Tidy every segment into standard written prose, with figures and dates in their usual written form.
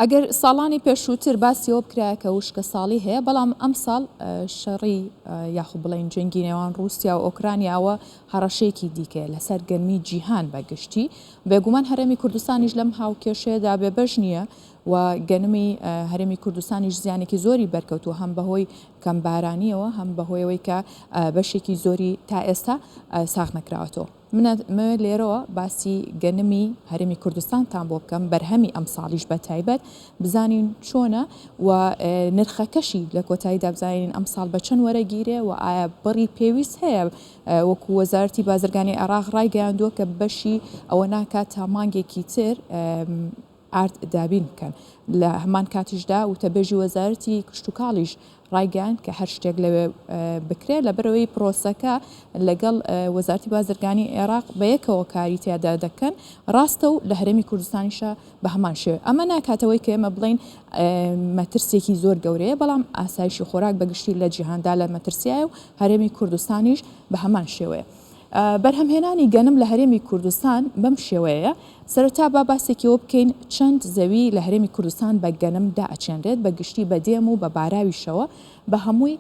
ئەگەر ساڵانی پێشووتر باسی ئەوە بکرایە کە وشکەساڵی هەیە، بەڵام ئەمساڵ شەڕی یاخود بڵێین جەنگی نێوان ڕووسیا و ئۆکرانیا ئەوە هەڕەشەیەکی دیکەیە لەسەر گەرمی جیهان بە گشتی. بێگومان هەرێمی کوردستانیش لەم هاوکێشەیەدا بێبەش نییە و گەنمی هەرێمی کوردستانیش زیانێکی زۆری بەرکەوتووە هەم بەهۆی کەمبارانییەوە هەم بەهۆی ئەوەی کە بەشێکی زۆری تا ئێستا ساغ نەکراوەتەوە. من ئەمەوێت لێرەوە باسی گەنمی هەرێمی کوردستانتان بۆ بکەم، بەرهەمی ئەمساڵیش بە تایبەت بزانین چۆنە و نرخەکەشی لە کۆتاییدا بزانین ئەمساڵ بە چەند وەرەگیرێ و ئایا بڕی پێویست هەیە وەکو وەزارەتی بازرگانی عێراق ڕایگەیاندووە کە بەشی ئەوە ناکات تا مانگێکی تر ئارد دابین بکەن. لە هەمان کاتیشدا وتەبێژی وەزارەتی کشتوکاڵیش ڕایگەیاند کە هەر شتێک لەوێ بکرێت لەبەرئەوەی پرۆسەکە لەگەڵ وەزارەتی بازرگانی عێراق بەیەکەوە کاری تیادا دەکەن ڕاستە و لە هەرێمی کوردستانیشە بە هەمان شێوە ئەمە ناکاتەوەی کە ئێمە بڵێین مەترسیەکی زۆر گەورەیە بەڵام ئاسایشی خۆراک بەگشتی لە جیهاندا لە مەترسیایە و هەرێمی کوردستانیش بە هەمان شێوەیە. بەرهەمهێنانی گەنم لە هەرێمی کوردستان بەم شێوەیەیە، سەرەتا با باسێکی ئەوە بکەین چەند زەوی لە هەرێمی کوردستان بە گەنم دائەچێنرێت، بە گشتی بە دێم و بە باراویشەوە بە هەمووی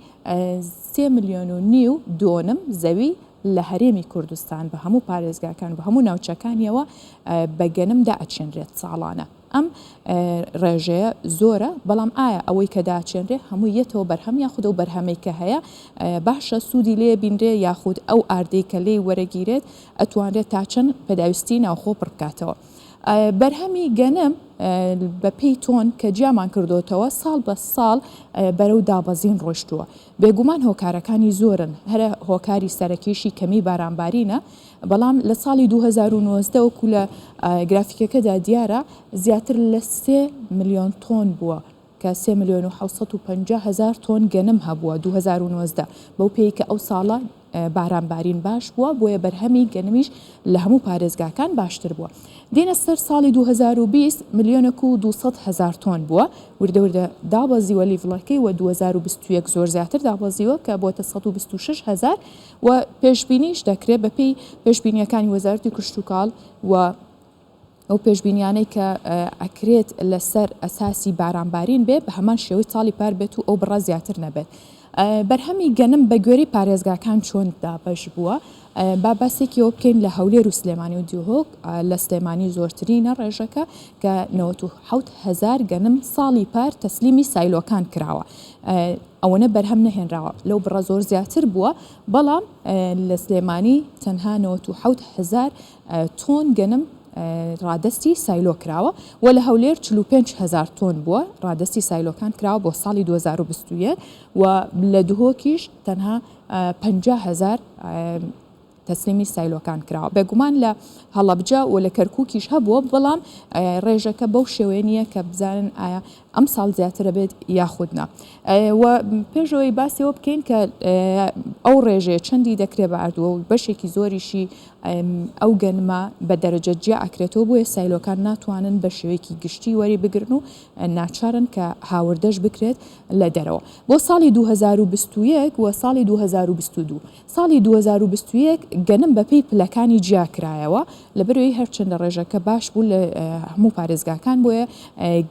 سێ ملیۆن و نیو دۆنم زەوی لە هەرێمی کوردستان بە هەموو پارێزگاکان و بە هەموو ناوچەکانیەوە بە گەنم دائەچێنرێت ساڵانە. ئەم ڕێژەیە زۆرە، بەڵام ئایا ئەوەی کە داچێنرێ هەمووی یەتەوە بەرهەم یاخود ئەو بەرهەمەی کە هەیە باشە سوودی لێ بینرێ یاخود ئەو ئاردەی کە لێی وەرەگیرێت ئەتوانرێت تا چەند پێداویستی ناوخۆ پڕ بکاتەوە. بەرهەمی گەنم بە پێی تۆن کە جیامان کردۆتەوە ساڵ بە ساڵ بەرەو دابەزین ڕۆیشتووە. بێگومان هۆکارەکانی زۆرن، هەرە هۆکاری سەرەکیشی کەمی بارانبارینە، بەڵام لە ساڵی 2019 وەکو لە گرافیکەکەدا دیارە زیاتر لە سێ ملیۆن تۆن بووە کە سێ ملیۆن و 750 هەزار تۆن گەنم هەبووە 2019 بەو پێی کە ئەو ساڵە باران بارین باش بووە بۆیە بەرهەمی گەنمیش لە هەموو پارێزگاکان باشتر بووە. دێنە سەر ساڵی 2020 ملیۆنێک و 200 هەزار تۆن بووە وردە وردە دابەزیوە لیڤڵەکەی و 2021 زۆر زیاتر دابەزیوە کە بۆتە 126 هەزار و پێشبینیش دەکرێت بەپێی پێشبینیەکانی وەزارەتی کشتوکاڵ و ئەو پێشبینیانەی کە ئەکرێت لەسەر ئەساسی بارانبارین بێ بە هەمان شێوەی ساڵی پار بێت و ئەو بڕە زیاتر نەبێت. بەرهەمی گەنم بە گوێرەی پارێزگاکان چۆن دابەش بووە؟ با باسێکیەوە بکەین لە هەولێر و سلێمانی و دیهۆک لە سلێمانی زۆرترینە ڕێژەکە کە 97 هەزار گەنم ساڵی پار تەسلیمی سایلۆکان کراوە. ئەوەنە بەرهەم نەهێنراوە لەو بڕە زۆر زیاتر بووە، بەڵام لە سلێمانی تەنها 97 هەزار تۆن گەنم ڕادەستی سایلۆ کراوە و لە هەولێر 45 هەزار تۆن بووە ڕادەستی سایلۆکان کراوە بۆ ساڵی 2021 و لە دهۆکیش تەنها 50 هەزار تەسلیمی سایلۆکان کراوە. بێگومان لە هەڵەبجە و لە کەرکوکیش هەبووە، بەڵام ڕێژەکە بەو شێوەیە نییە کە بزانن ئایا ئەمساڵ زیاترە بێت یاخود نا. و پێشەوەی باسیەوە بکەین کە ئەو ڕێژەیە چەندی دەکرێت بە ئاردووە و بەشێکی زۆریشی ئەو گەنمە بە دەرەجە جیا ئەکرێتەوە بۆیە سایلۆکان ناتوانن بە شێوەیەکی گشتی وەری بگرن و ناچارن کە هاوردەش بکرێت لە دەرەوە بۆ ساڵی 2021 و ساڵی 2022 ساڵی 2021 گەنم بەپێی پلەکانی جیا کرایەوە، لەبەرئەوەی هەرچەندە ڕێژەکە باش بوو لە هەموو پارێزگاکان بۆیە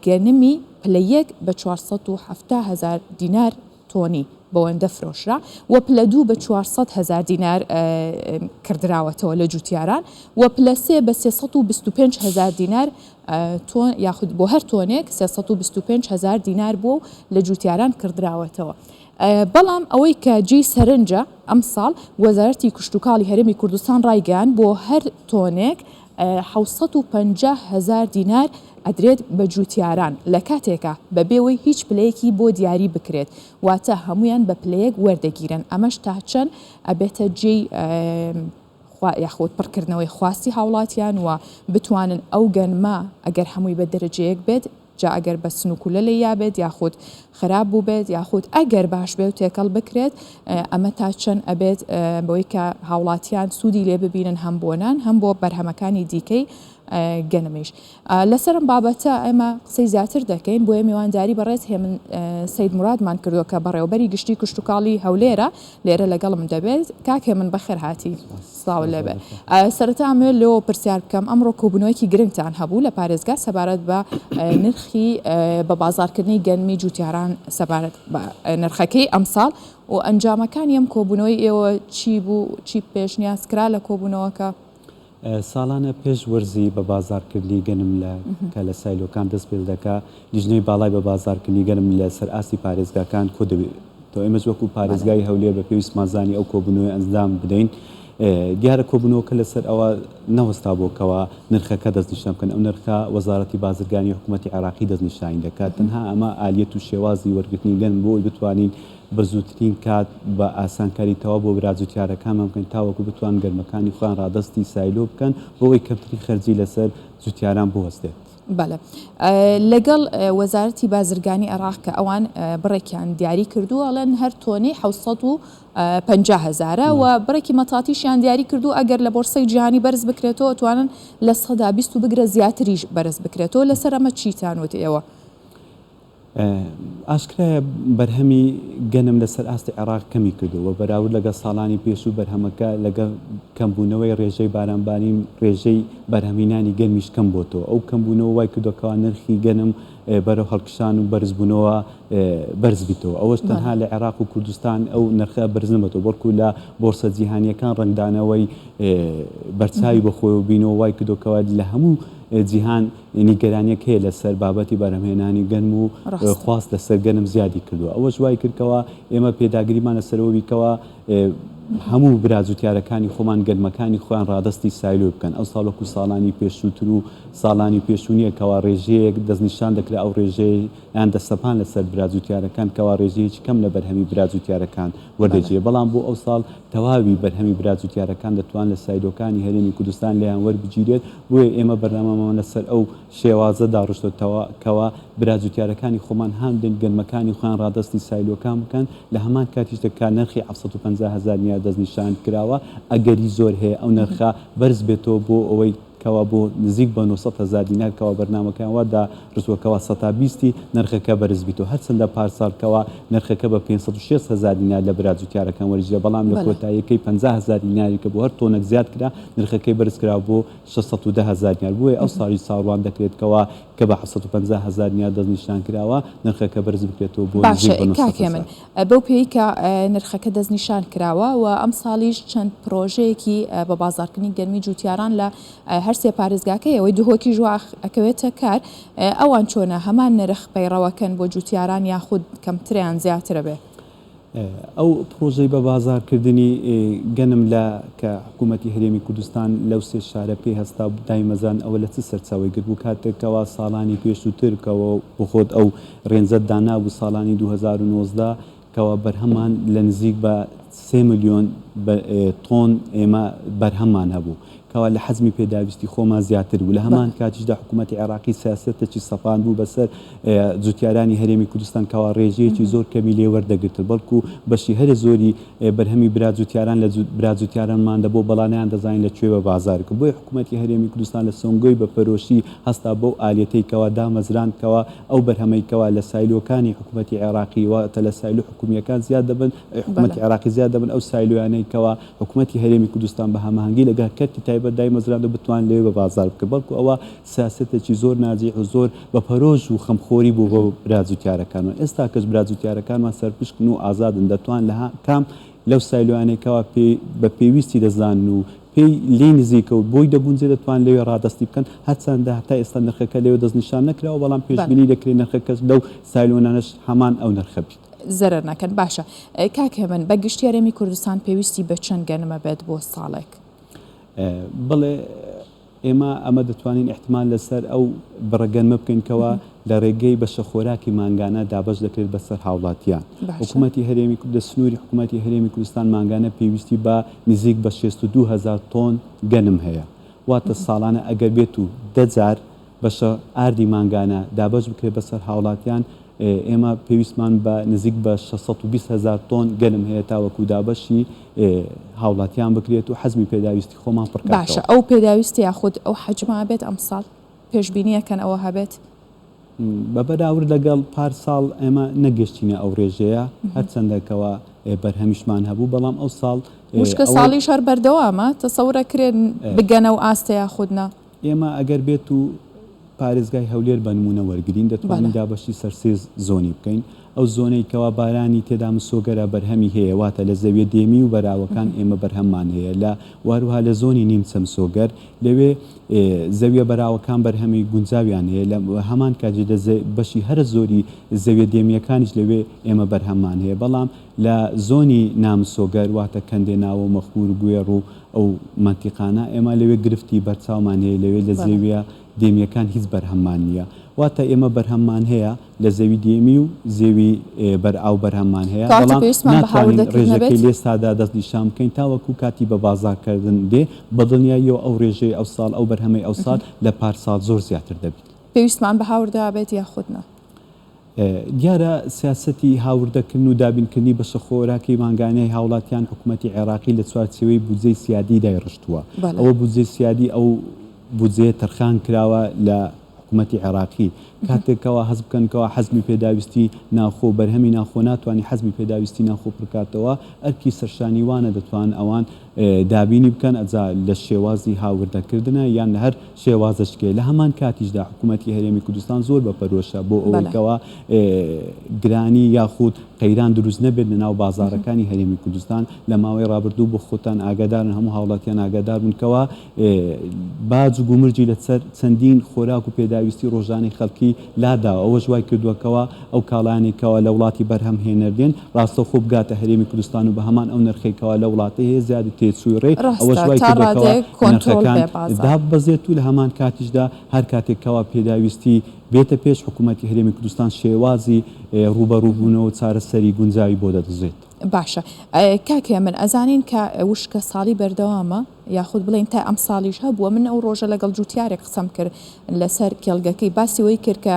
گەنمی پلە یەک بە 470 هەزار دینار تۆنی بەوەندە فرۆشرا و پلە دوو بە 400 هەزار دینار کڕدراوەتەوە لە جوتیاران و پلە سێ بە 325 هەزار دینار تۆن یاخود بۆ هەر تۆنێک 325 هەزار دینار بووە و لە جوتیاران کڕدراوەتەوە. بەڵام ئەوەی کە جێی سەرنجە ئەمساڵ وەزارەتی کشتوکاڵی هەرێمی کوردستان ڕایگەیاند بۆ هەر تۆنێک 750 هەزار دینار ئەدرێت بە جوتیاران لە کاتێکا بەبێ وەی هیچ پلەیەکی بۆ دیاری بکرێت واتە هەموویان بە پلەیەک وەردەگیرێن ئەمەش تا چەند ئەبێتە جێی یاخود پڕکردنەوەی خواستی هاوڵاتیان و بتوانن ئەو گەنمە ئەگەر هەمووی بە دەرەجەیەک بێت جا ئەگەر بە سنوکولە لێی یابێت یاخود خراپ بووبێت یاخود ئەگەر باش بێ و تێکەڵ بکرێت ئەمە تا چەند ئەبێت بەوەی کە هاوڵاتیان سوودی لێ ببینن هەم بۆ نان هەم بۆ بەرهەمەکانی دیکەی. گەنمیش. لەسەر ئەم بابەتە ئێمە قسەی زیاتر دەکەین، بۆیە میوانداری بەڕێز هێمن سەید مورادمان کردووە کە بەڕێوەبەری گشتی کشتوکاڵی هەولێرە، لێرە لەگەڵم دەبێت. کاک هێمن بەخێر هاتی. سڵاوت لێبێ. سەرەتا ئەمەوێت لێوە پرسیار بکەم، ئەمڕۆ کۆبوونەوەیەکی گرنگتان هەبوو لە پارێزگا سەبارەت بە نرخی بە بازاڕکردنی گەنمی جووتیاران سەبارەت بە نرخەکەی ئەمساڵ و ئەنجامەکانی ئەم کۆبوونەوەی ئێوە چی بوو، چی پێشنیاز کرا لە کۆبوونەوەکە؟ ساڵانە پێش وەرزی بە بازاڕکردنی گەنم لە کە لە سایلۆکان دەست پێ دەکا، لیژنەی باڵای بە بازاڕکردنی گەنم لە سەر ئاستی پارێزگاکان کۆ دەبێتەوە. ئێمەش وەکوو پارێزگای هەولێر بە پێویستمان زانی ئەو کۆبوونەوەیە ئەنجام بدەین. دیارە کۆبوونەوەکە لە سەر ئەوە نەوەستابوو کەوا نرخەکە دەستنیشان بکەن. ئەو نرخە وەزاڕەتی بازرگانی حکوومەتی عێراقی دەستنیشانی دەکات. تەنها ئەمە ئالیەت و شێوازی وەرگرتنی گەنم بۆ ئەوەی بتوانین بە زووترین کات بە ئاسانکاری تەواو بۆ برا جوتیارەکانمان بکەین تاوەکو بتوانن گەنمەکانی خۆیان ڕادەستی سایلۆ بکەن بۆ ئەوەی کەمترین خەرجی لەسەر جوتیاران بوەستێت. بەڵێ لەگەڵ وەزارەتی بازرگانی عێراق کە ئەوان بڕێکیان دیاری کردووە ئەڵێن هەر تۆنەی 750 هەزارە و بڕێکی مەتاتیشیان دیاری کردووە ئەگەر لە بۆرسەی جیهانی بەرز بکرێتەوە ئەتوانن 20% و بگرە زیاتریش بەرز بکرێتەوە لەسەر ئەمە چیتان وت ئێوە؟ ئاشکرایە بەرهەمی گەنم لەسەر ئاستی عێراق کەمی کردووە بە بەراورد لەگەڵ ساڵانی پێشوو بەرهەمەکە لەگەڵ کەمبوونەوەی ڕێژەی بارانبارین ڕێژەی بەرهەمهینانی گەنمیش کەم بۆتەوە ئەو کەمبوونەوە وای کردووە کەوا نرخی گەنم بەرەو هەڵکشان و بەرزبوونەوە بەرز بیتەوە ئەوەش تەنها لە عێراق و کوردستان ئەو نرخە بەرز نەبێتەوە بەڵکو لە بۆرسە جیهانییەکان ڕەنگدانەوەی بەرچاوی بەخۆیەوە بینەوە وای کردووە کەوا لە هەموو جیهان نیگەرانیەک هەیە لەسەر بابەتی بەرهەمهێنانی گەنم و خواست لەسەر گەنم زیادی کردووە ئەوەش وای کرد کەوا ئێمە پێداگریمان لەسەر ئەوە بی کەوا هەموو برا جوتیارەکانی خۆمان گەنمەکانی خۆیان ڕادەستی سایلۆ بکەن ئەو ساڵ وەکو ساڵانی پێشووتر و ساڵانی پێشوو نییە کەوا ڕێژەیەک دەستنیشان دەکرا ئەو ڕێژەیان دەسەپان لەسەر برا جوتیارەکان کەوا ڕێژەیەکی کەم لە بەرهەمی برا جوتیارەکان وەردەگیرێت بەڵام بۆ ئەو ساڵ تەواوی بەرهەمی برا جوتیارەکان دەتوان لە سایلۆکانی هەرێمی کوردستان لێیان وەربگیرێت بۆیە ئێمە بەرنامەمان لەسەر ئەو شێوازە داڕشتۆتەوە کەوا برا جوتیارەکانی خۆمان هان بدەین گەنمەکانی خۆیان ڕادەستی سایلۆکان بکەن لە هەمان کاتیشدا کە نرخی 750 هەزار دینار دەستنیشان کراوە ئەگەری زۆر هەیە ئەو نرخە بەرز بێتەوە بۆ ئەوەی کەوا بۆ نزیک بە 900 هەزار دینار کەوا بەرنامەکەیان وا داڕشتووە کەوا سەتا بیستی نرخەکە بەرز بیتەوە هەرچەندە پارساڵ کەوا نرخەکە بە 560 هەزار دینار لە برا جوتیارەکان وەرگیرا بەڵام لە کۆتاییەکەی 50 هەزار دیناری کە بۆ هەر تۆنێک زیاد کرا نرخەکەی بەرزکرا بۆ 610 هەزار دینار، بۆیە ئەو ساڵیش چاوەڕوان دەکرێت کەوا کە بە 750 هەزار دینار دەستنیشانکراوە، نرخەکە بەرز بکرێتەوە بۆ باشە نزیک بە کاک 900 هێمن، هەزار. بەو پێیەی کە نرخەکە دەستنیشان کراوە و ئەمساڵیش چەند پرۆژەیەکی بە بازاڕکردنی گەنمی جووتیاران لە هەرسێ پارێزگاکەی ئەوەی دهۆکیش وا ئەکەوێتە کار، ئەوان چۆنە هەمان نرخ پەیڕەوەکەن بۆ جووتیاران یاخود کەمترە یان زیاترە بێ؟ ئەو پڕۆژەی بە بازاڕکردنی گەنم لە کە حکوومەتی هەرێمی کوردستان لەو سێ شارە پێی هەستا و دایمەزراند ئەوە لە چ سەرچاوەی گرت بوو کاتێک کەوا ساڵانی پێشووتر کەوە بۆ خۆت ئەو range ەت دانابوو ساڵانی 2019 کەوا بەرهەممان لە نزیک بە سێ ملیۆن تۆن ئێمە بەرهەممان هەبوو کەوا لە حەجمی پێداویستی خۆمان زیاتر بوو، لە هەمان کاتیشدا حکوومەتی عێراقی سیاسەتێکی سەپاندبوو بەسەر جوتیارانی هەرێمی کوردستان کەوا ڕێژەیەکی زۆر کەمی لێ وەردەگرتن، بەڵکو بەشی هەرە زۆری بەرهەمی برا جوتیاران لە برا جوتیارانمان دەبوو، بەڵا نەیاندەزانی لە کوێ بە بازار بکەن، بۆیە حکوومەتی هەرێمی کوردستان لە سۆنگەی بە پەرۆشی هەستا بەو ئالیەتەی کەوا دامەزراند کەوا ئەو بەرهەمەی کەوا لە سایلۆکانی حکوومەتی عێراقی واتە لە سایلۆ حکوومییەکان زیاد دەبن حکوومەتی عێراقی زیاد دەبن ئەو سایلۆیانەی کەوا حکومەتی هەرێمی کوردستان بە هەماهەنگی لەگەڵ کەرتی تایبەت دایمەزراند و بتوانن لەوێ بە بازاڕ بکەن، بەڵکو ئەوە سیاسەتێکی زۆر ناجیح و زۆر بە پەرۆش و خەمخۆری بوو بۆ برا جوتیارەکانمان. ئێستاکەش برا جوتیارەکانمان سەرپشکن و ئازادن دەتوان لە کام لەو سایلۆیانەی کەوا پێی بە پێویستی دەزانن و پێی لێی نزیکە و بۆی دەگونجێ دەتوان لەوێ ڕادەستی بکەن، هەرچەندە هەتا ئێستا نرخەکە لەوێ دەستنیشان نەکراوە بەڵام پێشبینی دەکرێت نرخەکەش لەو سایلۆنانەش هەمان ئەو نرخە بیت. زەرەر نەکەن باشە کاک هێمن بە گشتی هەرێمی کوردستان پێویستی بە چەند گەنمە بێت بۆ ساڵێک؟ بەڵێ ئێمە ئەمە دەتوانین ئیحتمال لەسەر ئەو بڕە گەنمە بکەین کەوا لە ڕێگەی بەشە خۆراکی مانگانە دابەش دەکرێت بەسەر هاوڵاتیان. حکوومەتی هەرێمی لە سنووری حکوومەتی هەرێمی کوردستان مانگانە پێویستی بە نزیک بە 62 هەزار تۆن گەنم هەیە. واتە ساڵانە ئەگەر بێت و دە جار بەشە ئاردی مانگانە دابەش بکرێت بەسەر هاوڵاتیان. ئێمە پێویستمان بە نزیک بە 620 هەزار تۆن گەنم هەیە تاوەکو دابەشی هاوڵاتیان بکرێت و حەجمی پێداویستی خۆمان باشە پڕکاتەوە. ئەو پێداویستی یاخود ئەو حەجمە ئەبێت ئەمساڵ؟ پێشبینی ئەکەن ئەوە هەبێت؟ بە بەراورد لەگەڵ پار ساڵ ئێمە نەگەشتینە ئەو رێژەیە، هەرچەندە کەوا بەرهەمیشمان هەبوو، بەڵام ئەو ساڵ وشکە ئەوەی. ساڵیش هەر بەردەوامە، تەسەور ئەکرێ بگەنە ئەو ئاستە یاخود نا؟ ئێمە ئەگەر بێت و پارێزگای هەولێر بە نموونە وەرگرین، دەتوانین بەڵێ. دابەشی سەر سێ زۆنی بکەین. ئەو زۆنەی کەوا بارانی تێدا مسۆگەرە بەرهەمی هەیە، واتە لە زەویە دێمی و بەراوەکان ئێمە بەرهەممان هەیە، لە و هەروەها لە زۆنی نیمچە مسۆگەر لەوێ زەویە بەراوەکان بەرهەمی گونجاویان هەیە، لە هەمان کاتیش لە بەشی هەرە زۆری زەویە دێمییەکانیش لەوێ ئێمە بەرهەممان هەیە، بەڵام لە زۆنی نامسۆگەر واتە کەندێناوە و مەخموور و گوێڕ و ئەو مەنتیقانە ئێمە لەوێ گرفتی بەرچاومان هەیە، لەوێ لە زەویە دێمییەکان هیچ بەرهەممان نییە، واتە ئێمە بەرهەممان هەیە لە زەوی دێمی و زەوی بەرئاو بەرهەممان هەیە، کەواتە بەڵام پێویستمان بە ناتوانین هاوردەکردنە ڕێژەکەی بێت؟ لێستادا دەستنیشان بکەین تاوەکو کاتی بە بازاڕکردن دێ، بەدڵنیاییەوە ئەو ڕێژەی ئەوساڵ، ئەو بەرهەمەی ئەوساڵ لە پارساڵ زۆر زیاتر دەبیت. پێویستمان بە هاوردە بێت یاخود نا؟ دیارە سیاسەتی هاوردەکردن و دابینکردنی بەشە خۆراکی مانگانەی هاوڵاتیان حکومەتی عێراقی لە چوارچێوەی بودجەی سیادی دایڕشتووە. ئەوە بودجەی سیادی ئەو بودجەیە تەرخان کراوە لە حکومەتی عێراقی. کاتێک کەوا هەست بکەن کەوا حەجمی پێداویستی ناوخۆ و بەرهەمی ناوخۆ ناتوانی حەجمی پێداویستی ناوخۆ پڕکاتەوە ئەرکی سەرشانی وانە دەتوان ئەوان دابینی بکەن ئەجا لە شێوازی هاوردەکردنە یان لە هەر شێوازەشکێ لە هەمان کاتیشدا حکوومەتی هەرێمی کوردستان زۆر بە پەرۆشە بۆ ئەوەی کەوا گرانی یاخود قەیران دروست نەبێت لە ناو بازاڕەکانی هەرێمی کوردستان لە ماوەی ڕابردوو بۆ خۆتان ئاگادارن هەموو هاوڵاتیان ئاگادار بوون کەوا باج و گومرگی لەسەر چەندین خۆراک و پێداویستی ڕۆژانەی خەڵکی لاداوە، ئەوەش وای کردووە کەوا ئەو کاڵایانەی کەوا لە وڵاتی بەرهەم هێنەر دێن ڕاستەوخۆ بگاتە هەرێمی کوردستان و بە هەمان ئەو نرخەی کەوا لە وڵاتەی هەیە زیاد تێچووی ڕێی، ئەوەش ڕاستە وای تا کردووە کەوا ڕادەیەک کۆنترۆڵ نرخەکان بێ بازاڕ. داببەزێت و لە هەمان کاتیشدا هەر کاتێک کەوا پێداویستی بێتە پێش حکوومەتی هەرێمی کوردستان شێوازی ڕووبەڕووبوونەوە و چارەسەری گونجاوی بۆ دەدۆزێتەوە. باشە کاک هێمن ئەزانین کە وشکە ساڵی بەردەوامە یاخود بڵێین تا ئەمساڵیش هەبووە من ئەو ڕۆژە لەگەڵ جوتیارێک قسەم کرد لەسەر کێڵگەکەی باسی ئەوەی کرد کە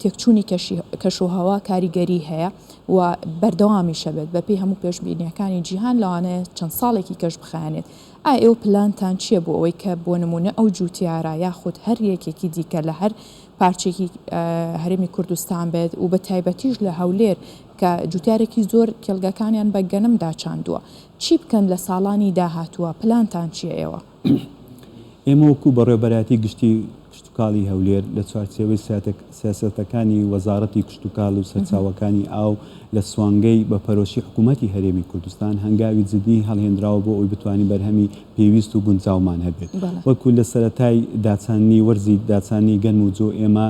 تێکچوونی کەشی کەشوهەوا کاریگەری هەیە و بەردەوامیشە بێت بەپێی هەموو پێشبینیەکانی جیهان لەوانەیە چەند ساڵێکی کەش بخایەنێت ئایا ئێوە پلانتان چییە بۆ ئەوەی کە بۆ نمونە ئەو جوتیارە یاخود هەر یەکێکی دیکە لە هەر پارچێکی هەرێمی کوردستان بێت و بە تایبەتیش لە هەولێر کە جوتیارێکی زۆر کێڵگەکانیان بە گەنم داچاندووە چی بکەن لە ساڵانی داهاتووە پلانتان چیە ئێوە؟ ئێمە وەکو بەڕێوەبەرایەتی گشتی کشتوکاڵی هەولێر لە چوارچێوەی سیاسەتەکانی وەزاڕەتی کشتوکاڵ و سەرچاوەکانی ئاو لە سوانگەی بە پەرۆشی حکوومەتی هەرێمی کوردستان هەنگاوی جدی هەڵهێنراوە بۆ ئەوەی بتوانین بەرهەمی پێویست و گونجاومان هەبێت وەکو لە سەرەتای داچاندنی وەرزی داچاندنی گەنم و جۆ ئێمە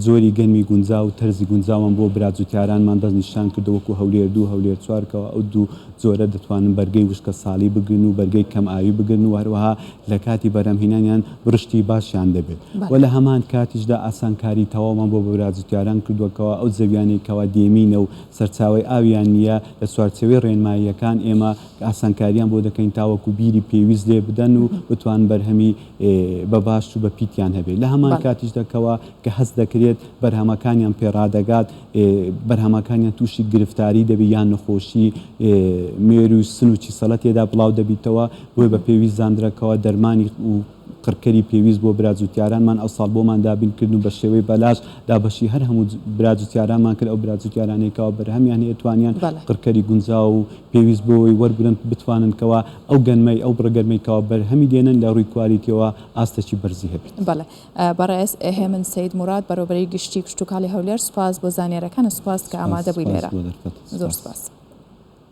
جۆری گەنمی گونجاو و تەرزی گونجاومان بۆ برا جوتیارانمان دەستنیشان کردووە وەکو هەولێر دوو، هەولێر چوار کەوا ئەو دوو جۆرە دەتوانن بەرگەی وشکەساڵی بگرن و بەرگەی کەم ئاوی بگرن و هەروەها لە کاتی بەرهەمهینانیان بڕشتی باشیان دەبێت و لە هەمان کاتیشدا ئاسانکاری تەواومان بۆ برا جوتیاران کردووە کەوا ئەو زەویانەی کەوا دێمینە و سەرچاوەی ئاویان نییە لە چوارچێوەی ڕێنماییەکان ئێمە ئاسانکاریان بۆ دەکەین تاوەکو بیری پێویست لێ بدەن و بتوانن بەرهەمی بە باش و بە پیتیان هەبێت لە هەمان کاتیشدا کەوا کە هەست دەکرێت بەرهەمەکانیان پێڕادەگات بەرهەمەکانیان تووشی گرفتاری دەبێت یان نەخۆشی مێرو سن و چیسەڵە تێدا بڵاو دەبیتەوە بۆیە بە پێویست زاندرا کەوا دەرمانی و قڕکەری پێویست بۆ برا جوتیارانمان ئەوساڵ بۆمان دابین کردن و بە شێوەی بەلاش دابەشی هەر هەموو برا جوتیارانمان کرد ئەو برا جوتیارانەی کەوا بەرهەمیان هەیە توانیان قڕکەری گونجاو و پێویست بۆی وەرگرن بتوانن کەوا ئەو گەنمەی ئەو بڕە گەرمەی کەوا بەرهەمی دێنن لە ڕووی کوالیتیەوە ئاستێکی بەرزی هەبێت. بەڵێ بەڕێز هێمن سەید موراد بەڕێوەبەری گشتی کشتوکاڵی هەولێر سوپاس بۆ زانیاریەکانت سوپاس کە سوپاس ئامادە بووی سوپاس لێرە بۆ دەرفەتت زۆر سوپاس. سوپاس.